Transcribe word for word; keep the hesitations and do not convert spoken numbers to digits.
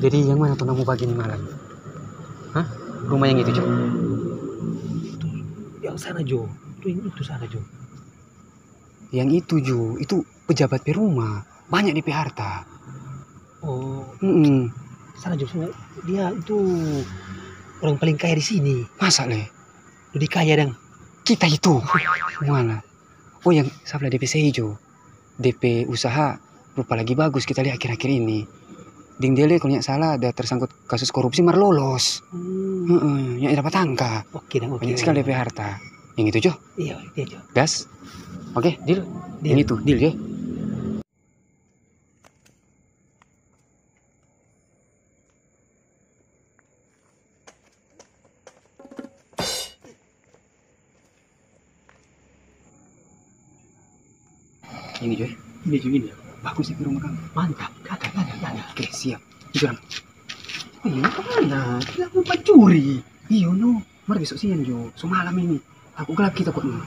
Jadi, yang mana tu na mo bage ni malam? Hah? Rumah yang itu, Jo? Itu yang sana, Jo. Itu yang itu sana, Jo. Yang itu, Jo. Itu pejabat pe rumah. Banyak de pe harta. Oh. Mm-mm. Sana, Jo, sana. Dia itu orang paling kaya di sini. Masa, le? Lebih kaya dang kita itu. Mana? Oh, yang sabla de pe sei, Jo. De pe usaha rupa lagi bagus kita lia akhir-akhir ini. Deng dia le, kalo nyanda salah, ada tersangkut kasus korupsi mar lolos. Hmm. Heeh, nyanda dapa tangka. Oke dang, oke. Banyak skali de pe harta. Yang itu, Jo? Iya, iya, Jo. Gas? Oke, deal? Deal. Yang itu, deal, ya? Ini, Jo. Ini, Jo, ini. Bagus itu rumah kamu. Mantap. Gaga, gaga, gaga. Oke, siap. Jang. Ini kemana? Kita mau pancuri. Iyo, no. Mar beso siang, Jo. So malam ini. Aku gelap kita kong.